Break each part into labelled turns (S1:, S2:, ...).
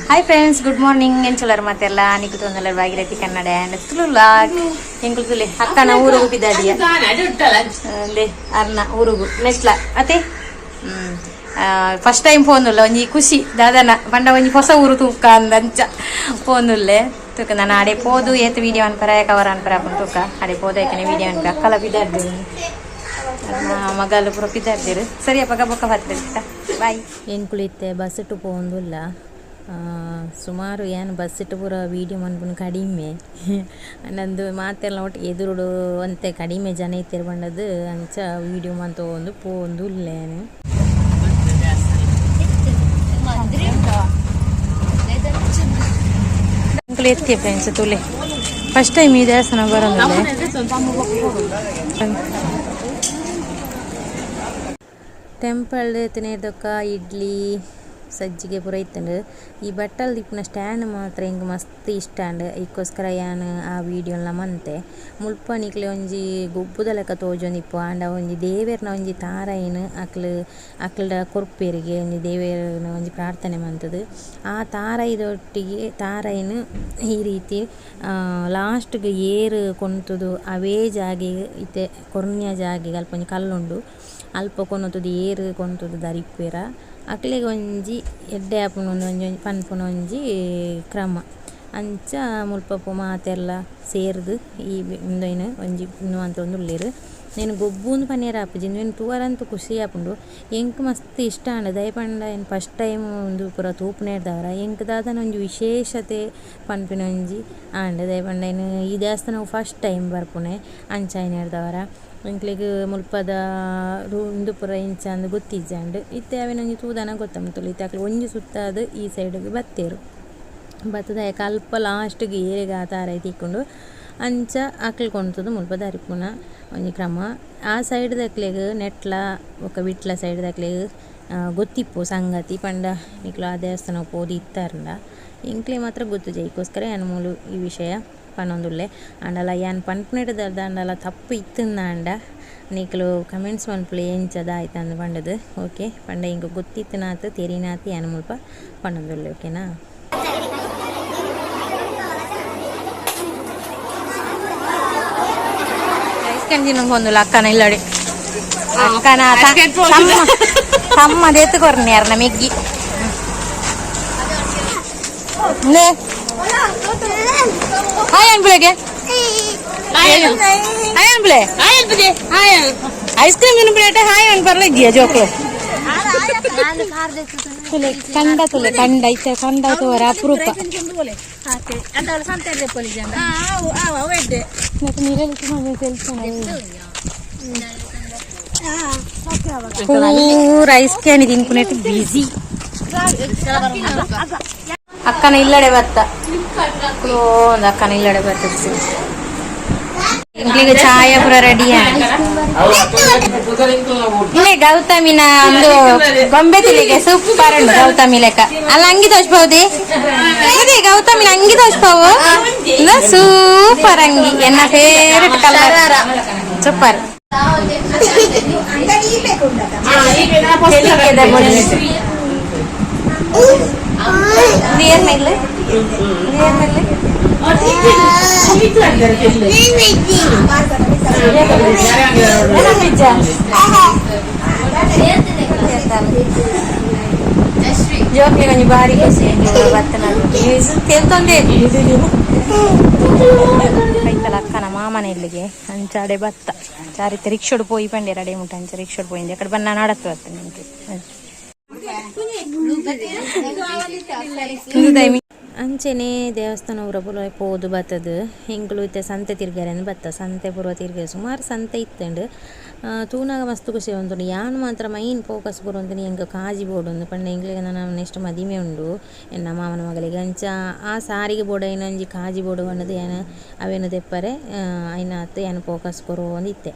S1: Hi friends, good morning. ಎಂಚುಲರ್ ಮಾತೆಲ್ಲ? ನಿಕ್ಲು ತೊಂದಲರ್ ಭಾಗೀರಥಿ ಕನ್ನಡ ಆ್ಯಂಡ್ ತುಳು ವ್ಲಾಗ್. ಎಂಕುಲು ತುಲೆ ಅಕ್ಕನ ಊರುಗು ಪಿದಾಡಿಯ. ಅಂದೆ ಅರ್ನ ಊರುಗು ನೆಟ್ಲ ಅತೆ. ಫಸ್ಟ್ ಟೈಮ್ ಪೋನುಲ್ಲ, ಒಂಜಿ ಖುಷಿ ದಾದನ ಪಂಡ ಒಂಜಿ ಹೊಸ ಊರು ತೂಕ ಅಂದ ಅಂಚ ಪೋನುಲ್ಲೆ. ತೂಕ, ನಾನು ಆಡೆ ಪೋದು ಏತ್ ವಿಡಿಯೋ ಅನ್ಪರ ಕವರ್ ಅನ್ಪರ ಅಪ್ಪು. ತೂಕ, ಆಡೆ ಪೋದೈಕನೆ ವಿಡಿಯೋ ಅನ್ಪ. ಅಕ್ಕಲ ಪಿದಾಡ್ದಿರು, ಮಗಲು ಪೂರ ಪಿದಾಡ್ದಿರು. ಸರಿ ಅಪ್ಪ, ಬೊಕ್ಕ ಬರ್ತದೆ, ಬಾಯ್.
S2: ಎಂಕುಲು ಇತ್ತೆ ಬಸ್ಸಿಟ್ಟು ಪೋವೊಂದುಲ್ಲ. ಸುಮಾರು ಏನು ಬಸ್ಸಿಟ್ಟು ಪೂರ ವೀಡಿಯೋ ಮನ್ಪುನು ಕಡಿಮೆ ನಂದು. ಮಾತೆಲ್ಲ ಒಟ್ಟು ಎದುರುಡು ಒಂತೆ ಕಡಿಮೆ ಜನ ಇತ್ತೆರ್ ಪಂಡದು ಅಂಚ ವೀಡಿಯೋ ಮಂತೊಂದು ಪೋವೊಂದು ಉಲ್ಲೇನು.
S1: ಎಂಕುಲು ಎತ್ತಿಯ ಫ್ರೆಂಡ್ಸ್, ತುಲೆ ಫಸ್ಟ್ ಟೈಮ್ ಈ ದೇವಸ್ಥಾನ ಬರೋದಿಲ್ಲ.
S2: ಟೆಂಪಲ್ ತಿನೇದೊಕ್ಕ ಇಡ್ಲಿ ಸಜ್ಜಿಗೆ ಪೂರ ಇತ್ತುಂಡು. ಈ ಬಟ್ಟಲ್ ದಿಪ್ಪುನ ಸ್ಟ್ಯಾಂಡ್ ಮಾತ್ರ ಎಂಕ್ ಮಸ್ತ್ ಇಷ್ಟ ಆಂಡ್. ಐಕ್ಕೋಸ್ಕರ ಯಾನ್ ಆ ವೀಡಿಯೋಲ ಮಂತೆ. ಮುಲ್ಪ ನಿಕ್ಲೆ ಒಂಜಿ ಗೊಬ್ಬುದ ಲೆಕ್ಕ ತೋಜೊಂದಿಪ್ಪು, ಆಂಡ ಒಂಜಿ ದೇವೆರ್ನ ಒಂಜಿ ತಾರೈನ್ ಅಕ್ಲು ಅಕ್ಲ್ಡ ಕೊರ್ಪೆರಿಗೆ, ಒಂಜಿ ದೇವೆರ್ನ ಒಂಜಿ ಪ್ರಾರ್ಥನೆ ಮಂತುದು ಆ ತಾರೈದೊಟ್ಟಿಗೆ ತಾರೈನ್ ಈ ರೀತಿ ಲಾಸ್ಟ್ಗ್ ಏರ್ ಕೊಂತುದು ಅವೇ ಜಾಗೆಗ್, ಇತ್ತೆ ಕೊರ್ನ್ಯ ಜಾಗೆಗ್ ಅಲ್ಪ ಒಂಜಿ ಕಲ್ಲುಂಡು, ಅಲ್ಪ ಕೊನೊತುದು ಏರ್ ಕೊಂತುದು ದರಿಪೆರ ಅಕ್ಲೆಗ್ ಒಂಜಿ ಎಡ್ಡೆ ಆಪುಂಡು ಒಂಜಿ ಒಂಜಿ ಪನ್ಪುನ ಒಂಜಿ ಕ್ರಮ. ಅಂಚ ಮುಲ್ಪ ಮಾತೆರ್ಲ ಸೇರ್ದ್ ಈ ಉಂದೆನ್ ಒಂಜಿ ಉಂದು ಮಂತೊಂದುಲ್ಲೆರ್. ನೆನ್ ಗೊಬ್ಬುಂದು ಪನಿಯೆರೆ ಆಪುಜಿ, ಉಂದೆನ್ ತೂವರಂತು ಖುಷಿ ಆಪುಂಡು. ಎಂಕ್ ಮಸ್ತ್ ಇಷ್ಟ ಆಂಡ್. ದಾಯೆ ಪಂಡ ಯಾನ್ ಫಸ್ಟ್ ಟೈಮ್ ಉಂದು ಪೂರ ತೂಪುನೆಡ್ದಾವರ ಎಂಕ್ ದಾದನ ಒಂಜಿ ವಿಶೇಷತೆ ಪನ್ಪಿನ ಒಂಜಿ ಆಂಡ್. ದಾಯೆ ಪಂಡ ಯಾನ್ ಈ ದೇವಸ್ಥಾನಗ್ ಫಸ್ಟ್ ಟೈಮ್ ಬರ್ಪುನೆ. ಅಂಚ ಆಯಿನೆಡ್ದಾವರ ಎಂಕ್ಲೆಗ್ ಮುಲ್ಪದ ಉಂದು ಪೂರ ಎಂಚ ಅಂದ್ ಗೊತ್ತಿಜ್ಜಾಂಡ್. ಇತ್ತೆ ಅವೆನ್ ಒಂಜಿ ತೂದನ ಗೊತ್ತಾಪುಂಡು. ಇತ್ತೆ ಅಕ್ಲು ಒಂಜಿ ಸುತ್ತಾದ್ ಈ ಸೈಡ್ಗ್ ಬತ್ತೆರ್. ಬತ್ತುದು ಅಲ್ಪ ಲಾಸ್ಟ್ಗ್ ಏರೆಗ್ ಆ ತಾರಾಯಿ ತಿಕ್ಕುಂಡು ಅಂಚ ಅಕ್ಲು ಕೊಂತುದು ಮುಲ್ಪ ದರಿಪುನ ಒಂಜಿ ಕ್ರಮ. ಆ ಸೈಡ್ ದಕ್ಲೆಗ್, ನೆಟ್ಲ ಬೊಕ ವಿಟ್ಲ ಸೈಡ್ ದಕ್ಲೆಗ್ ಗೊತ್ತಿಪ್ಪು ಸಂಗತಿ. ಪಂಡ ನಿಕ್ಲು ಆ ದೇವಸ್ಥಾನಗ್ ಪೋದು ಇತ್ತರ್ಂಡ. ಎಂಕ್ಲೆ ಮಾತ್ರ ಗೊತ್ತುಜಿ. ಐಕೋಸ್ಕರ ಯಾನ್ ಮೂಲು ಈ ವಿಷಯ ಪನೊಂದುಲ್ಲೆ. ಆಂಡಲ ಯಾನ್ ಪನ್ಪುನೆಟ್ ದಾದಾಂಡಲ ತಪ್ಪು ಇತ್ತುಂದಾಂಡ ನಿಕ್ಲು ಕಮೆಂಟ್ಸ್ ಮನ್ಪುಲೆ, ಎಂಚ ದಾಯ್ತಂದ್ ಪಂಡುದು. ಓಕೆ, ಪಂಡ ಎಂಕ್ ಗೊತ್ತಿತ್ತಿನಾತ್ ತೆರಿನಾತ್ ಯಾನ್ ಮುಲ್ಪ ಪನೊಂದುಲ್ಲೆ, ಓಕೆನಾ?
S1: ಐಸ್ ಕ್ರೀಮ್ ಪೋಂದುಲ್ಲ ಅಕ್ಕನ ಇಲ್ಲಡೆ. ಅಕ್ಕನ ತಮ್ಮ ತಮ್ಮ ದೇತು ಕೊರ್ನೆ ಯಾರನ ಮೆಗ್ಗಿ. ಹಾಯ್ ಅನ್ಪುಲೆಗೆ, ಹಾಯ್ ಅನ್ಪುಲೆ. ಐಸ್ ಕ್ರೀಮ್ ತಿನ್ಪುಲೇಟ ಹಾಯ್ ಅನ್ಪರ್ಲ ಇದ್ದೀಯ ಜೋಕ್ಲು. ತುಲೆ ಕಂಡ, ತುಲೆ ಕಂಡ ಐತೆ, ಕಂಡ ತೋರ ಅಪರೂಪ. ಪೂರ ಐಸ್ ಕ್ಯಾನಿ ತಿನ್ಪುನೆಟ್ ಬಿಸಿ. ಅಕ್ಕನ ಇಲ್ಲಡೆ ಬತ್ತ, ಅಕ್ಕನ ಇಲ್ಲಡೆ ಬರ್ತದೆ. ಇಂಕ್ಲಿಗೆ ಚಾಯ ಪೂರ ರೆಡಿ. ಇಲ್ಲೇ ಗೌತಮಿನ ಒಂದು ಗೊಂಬೆ ತಿಲಿಗೆ ಸೂಪರ್ ಉಂಟು. ಗೌತಮಿ ಲೆಕ್ಕ ಅಲ್ಲ, ಅಂಗಿ ತೋಚ್ಬಹುದು. ಅದೇ ಗೌತಮಿನ ಅಂಗಿ ತೋಚ್ಪಾವು. ಸೂಪರ್ ಅಂಗಿ, ಎನ್ನ ಫೇವರೆಟ್ ಕಲರ್, ಸೂಪರ್. ಇಲ್ಲ. ಜೋಕ್ಲಿ ಒಂಜಿ ಬಾರಿ ಖುಷಿ ಬತ್ತನ ತೆಲ್ತೊಂದೇ ಕೈತಲ ಅಕ್ಕನ ಮಾಮನ ಇಲ್ಲಿಗೆ ಅಂಚಾಡೆ ಬತ್ತ. ಚಾರಿತ ರಿಕ್ಷೋಡು ಪೋಯಿ ಪಂಡೇರ್ ಅಡೆ ಮುಟ್ಟ. ಅಂಚ ರಿಕ್ಷೋಡು ಪೋಯಿಂದೆ ಅಕಡೆ ಬನ್ನ ನಡತ್ತು ಬತ್ತ ನಿಂಗೆ.
S2: ಅಂಚೆನೆ ದೇವಸ್ಥಾನ ಊರ ಪೂರ ಪೋದು ಬತ್ತದು ಎಂಕುಲು ಇತ್ತೆ ಸಂತೆ ತಿರ್ಗರೆಂದು ಬತ್ತ. ಸಂತೆ ಪೂರ ತಿರ್ಗ ಸುಮಾರು ಸಂತೆ ಇತ್ತುಂಡು. ತೂನಾಗ ಮಸ್ತ್ ಖುಷಿ ಆವೊಂದುಂಡು. ಯಾನ್ ಮಾತ್ರ ಮೈನ್ ಫೋಕಸ್ ಕೊರೊಂದಿನಿ ಎಂಕ್ ಕಾಜಿ ಬೋಡೊಂದು. ಪಂಡ ಎಂಕ್ಲೆಗ್ ನನ ನೆಕ್ಸ್ಟ್ ಮದಿಮೆ ಉಂಡು ಎನ್ನ ಮಾಮನ ಮಗಳಿಗೆ. ಅಂಚ ಆ ಸಾರಿಗೆ ಬೋಡಾಯಿನ ಒಂಜಿ ಕಾಜಿ ಬೋಡು ಪಂಡುದು ಯಾನ್ ಅವೆನ್ ದೆಪ್ಪರೆ ಐನಾತ್ ಯಾನ್ ಫೋಕಸ್ ಕೊರೊಂದಿತ್ತೆ.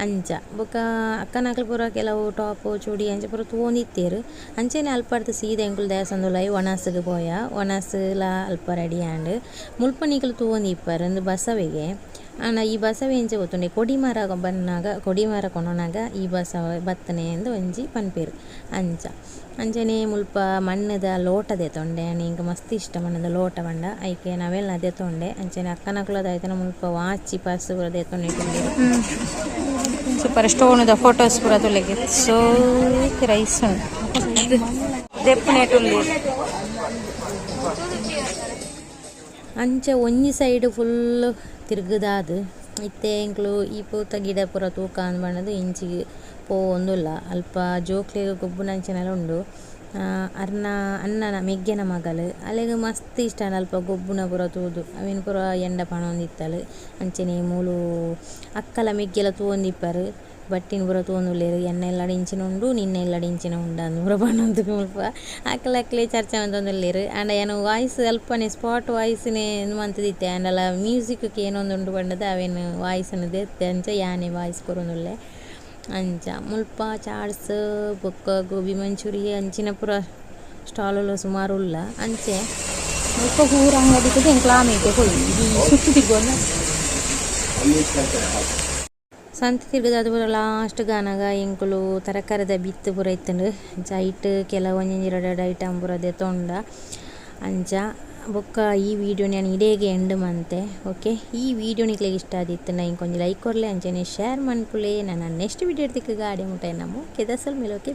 S2: ಅಂಚ ಬೊಕ ಅಕ್ಕನಕುಲು ಪೂರ ಕೆಲವು ಟಾಪ್ ಚೂಡಿ ಅಂಚ ಪೂರ ತೂವೊಂದಿತ್ತೆರ್. ಅಂಚೆನೆ ಅಲ್ಪರ್ದ್ ಸೀದಾ ಎಂಕುಲು ದೇವಸ್ಥಾನದುಲಾಯಿ ಒಣಸ್ಗ್ ಪೋಯ. ಒಣಸ್ಲ ಅಲ್ಪ ರೆಡಿ ಆಂಡ್. ಮುಲ್ಪ ನಿಕುಲು ತೂವೊಂದಿಪ್ಪರ್ ಉಂದು ಬಸವೆಗೆ. ಆಂಡ ಈ ಬಸವೆ ಎಂಚ ಗೊತ್ತುಂಡೆ ಕೊಡಿಮರ ಬನ್ನಾಗ ಕೊಡಿಮರ ಕೊನೊನಾಗ ಈ ಬಸವ ಬತ್ತನೆ ಅಂದ್ ಒಂಜಿ ಪನ್ಪೆರ್ ಅಂಚ ಅಂಚನೆ ಮುಲ್ಪ ಮಣ್ಣುದ ಲೋಟ ದೆತೊಂಡೆ ಎಂಕ್ ಮಸ್ತ್ ಇಷ್ಟ ಮಣ್ಣುದ ಲೋಟ ಪಂಡ ಐಕೆ ಅವೆಲ್ಲ ದೆತೊಂಡೆ ಅಂಚನೆ ಅಕ್ಕನಕುಲ ದಾಯ್ತನ ಮುಲ್ಪ ವಾಚಿ ಪರ್ಸ್ ಪೂರ ದೆತೊಂಡೆ
S1: ಸೂಪರ್ ಸ್ಟೋನ್ ಫೋಟೋಸ್ ಪೂರ ತುಲೆಗೆ ಸೋಕ್ ರೈಸ್ ಉಂಡು ದೆಪ್ಪುನೇಟುಂಡು.
S2: ಅಂಚ ಒಂಜಿ ಸೈಡ್ ಫುಲ್ ತಿರ್ಗುದಾದ್ ಇತ್ತೆ ಎಂಕ್ಲು ಈ ಪೂತ ಗಿಡ ಪೂರ ತೂಕ ಅಂದ್ ಪಂಡುದು ಇಂಚಿಗ್ ಪೋವೊಂದುಲ್ಲ. ಅಲ್ಪ ಜೋಕ್ಲೆಗ್ ಗೊಬ್ಬುನಂಚಿನೆಲ ಉಂಡು. ಅರ್ನ ಅಣ್ಣನ ಮೆಗ್ಗೆನ ಮಗಲ್ ಅಲೆಗ್ ಮಸ್ತ್ ಇಷ್ಟ ಆಂಡ್ ಅಲ್ಪ ಗೊಬ್ಬುನ ಪೂರ ತೂದು ಅವೆನ್ ಪೂರ ಎಂಡ ಪನೊಂದಿತ್ತಲ್. ಅಂಚನೆ ಮೂಲು ಅಕ್ಕಲ ಮೆಗ್ಗೆಲ ತೂವೊಂದಿಪ್ಪರು ಬಟ್ಟಿನ್ ಪೂರ ತೂವೊಂದುಲ್ಲೆರ್. ಎನ್ನ ಇಲ್ಲಡ್ ಇಂಚಿನ ಉಂಡು ನಿನ್ನ ಇಲ್ಲಡ್ ಇಂಚಿನ ಉಂಡು ಅಂದ್ ಪೂರ ಪನೊಂದು ಮುಲ್ಪ ಅಕ್ಲಕ್ಲೆ ಚರ್ಚೆ ಮಂತೊಂದುಲ್ಲೆರ್. ಆಂಡ ಯಾನ್ ವಾಯ್ಸ್ ಅಲ್ಪನೆ ಸ್ಪಾಟ್ ವಾಯ್ಸ್ನೆ ಉಂದು ಮಂತುದಿತ್ತೆ. ಆಂಡಲ ಮ್ಯೂಸಿಕ್ ಕೇನೊಂದುಂಡು ಪಂಡುದು ಅವೆನ್ ವಾಯ್ಸ್ ನು ದೆತ್ತೆ. ಅಂಚ ಯಾನೆ ವಾಯ್ಸ್ ಕೊರೊಂದುಲ್ಲೆ. ಅಂಚ ಮುಲ್ಪ ಚಾಟ್ಸ್ ಬೊಕ್ಕ ಗೋಬಿ ಮಂಚೂರಿ ಅಂಚಿನ ಪೂರ ಸ್ಟಾಲ್ ಸುಮಾರು ಉಲ್ಲ ಅಂಚೆ.
S1: ಮುಲ್ಪ ಪೂರ ಅಂಗಡಿ ಎಂಕ್ಲ ಆಮೇತೆ ಪೋಯಿ ಸುತ್ತು ತಿಕ್ಕೊಂದು.
S2: ಸಂತೆ ತಿರ್ಗದ ಪೂರ ಲಾಸ್ಟ್ ಗಾನಗ ಎಂಕುಲು ತರಕಾರಿದ ಬಿತ್ತ್ ಪೂರ ಇತ್ತುಂಡು. ಅಂಚ ಐಟ್ ಕೆಲವು ಒಂಜೊಂಜಿ ರಡ್ಡ್ ಐಟಮ್ ಪೂರ ದೆತೊಂಡ. ಅಂಚ ಬೊಕ್ಕ ಈ ವಿಡಿಯೋ ಯಾನ್ ಇಡೇಗೆ ಎಂಡ್ ಮಂತೆ. ಓಕೆ, ಈ ವಿಡಿಯೋ ನಿಕ್ಲೆಗ್ ಇಷ್ಟ ಆದಿತ್ತುಂಡ ಇಂಕ್ ಒಂಜಿ ಲೈಕ್ ಕೊರ್ಲೆ, ಅಂಚನೆ ಶೇರ್ ಮನ್ಪುಲೆ. ನನ ನೆಕ್ಸ್ಟ್ ವಿಡಿಯೋ ತಿಕ್ಕುಗ. ಆಡೆ ಮುಟ ನಮ್ಮ ಓಕೆ ದಸಲ್ ಮೇಲೆ. ಓಕೆ.